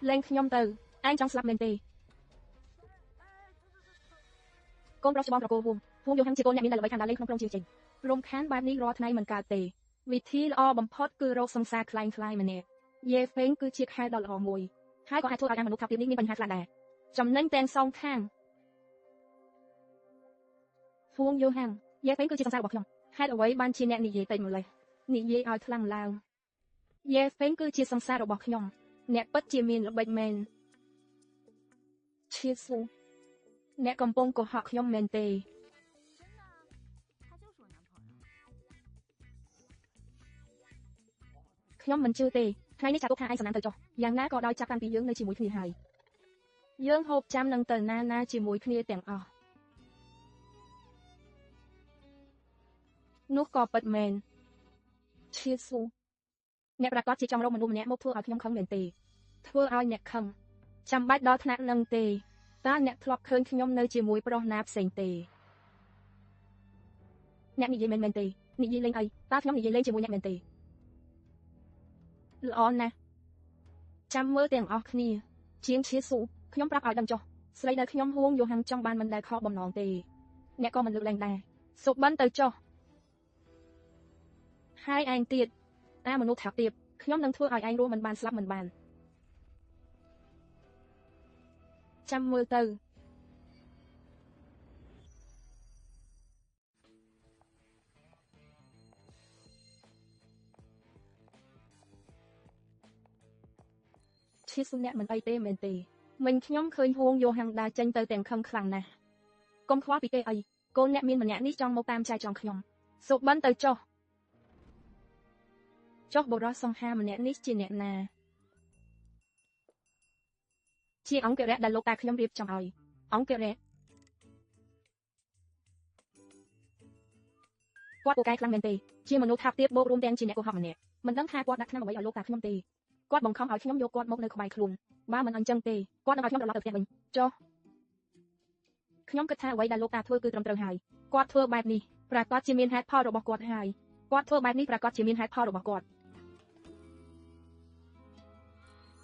លែងខ្ញុំទៅឯងចង់ស្លាប់មែនទេកូនប្រុសច្បងត្រកូលហួងហួងយូហាំងជាកូនអ្នកមានដែលល្បីខាងដើរលេងក្នុងក្រុងជាងចេញរំខានបែបនេះរាល់ថ្ងៃមិនកើតទេវិធីល្អបំផុតគឺរកសង្សារคล้ายៗម្នាក់យេហ្វេងគឺជាខែលដ៏ល្អមួយហើយក៏អាចធ្វើឲ្យមនុស្សថោកទាបនេះមានបញ្ហាខ្លះដែរចំណេញទាំងសងខាងហួងយូហាំងយេហ្វេងគឺជាសង្សាររបស់ខ្ញុំហេតុអ្វីបានជាអ្នកនិយាយតិចម្លេះនិយាយឲ្យខ្លាំងឡើងយេហ្វេងគឺជាសង្សាររបស់ខ្ញុំអ្នកពិតជាមានល្បិចមែនឈៀស៊ូអ្នកកំពុងកុហកខ្ញុំមែនទេខ្ញុំមិនជឿទេថ្ងៃនេះចាត់ទុកថាឯងសំណាងទៅចុះយ៉ាងណាក៏ដោយចាប់តាំងពីយើងនៅជាមួយគ្នាហើយយើងហូបចាំនឹងទៅណាណាជាមួយគ្នាទាំងអស់នោះក៏ពិតមែនឈៀស៊ូអ្នកប្រកាសជាចង់រកមនុស្សម្នាក់មកធ្វើឲ្យខ្ញុំខឹងមែនទេធ្វើឲ្យអ្នកខឹងចាំបាច់ដល់ថ្នាក់នឹងទេតើអ្នកធ្លាប់ឃើញខ្ញុំនៅជាមួយប្រុសណាផ្សេងទេអ្នកនិយាយមែនទេនិយាយលេងអីតើខ្ញុំនិយាយលេងជាមួយអ្នកមែនទេល្អណាស់ចាំមើលទាំងអស់គ្នាជាងឈៀស៊ូខ្ញុំប្រាប់ឲ្យដឹងចុះស្រីដែលខ្ញុំហួងយូហាំងចង់បានមិនដែលខកបំណងទេអ្នកក៏មិនលើកលែងដែរសុបិនទៅចុះហើយឯងទៀតអាមនុស្សថោកទាបខ្ញុំនឹងធ្វើឲ្យឯងរស់មិនបានស្លាប់មិនបានចាំមើលទៅឈៀស៊ូអ្នកមិនអីទេមែនទេមិញខ្ញុំឃើញហួងយូហាំងដើរចេញទៅទាំងខឹងខ្លាំងណាស់កុំខ្វល់ពីគេអីកូនអ្នកមានម្នាក់នេះចង់មកតាមចែកចង់ខ្ញុំសុបិនទៅចុះចុះបុរសសង្ហាម្នាក់នេះជាអ្នកណាជាអង្គរៈដែលលោកតាខ្ញុំរៀបចំឲ្យអង្គរៈគាត់ពូកែខ្លាំងមែនទេជាមនុស្សថោកទាបបូករួមទាំងជាអ្នកកុហកម្នាក់មិនដឹងថាគាត់ដាក់ថ្នាំអ្វីឲ្យលោកតាខ្ញុំទេគាត់បង្ខំឲ្យខ្ញុំយកគាត់មកនៅក្បែរខ្លួនបើមិនអញ្ចឹងទេគាត់នឹងឲ្យខ្ញុំត្រឡប់ទៅផ្ទះវិញចុះខ្ញុំគិតថាអ្វីដែលលោកតាធ្វើគឺត្រឹមត្រូវហើយគាត់ធ្វើបែបនេះប្រាកដជាមានហេតុផលរបស់គាត់ហើយគាត់ធ្វើបែបនេះប្រាកដជាមានហេតុផលរបស់គាត់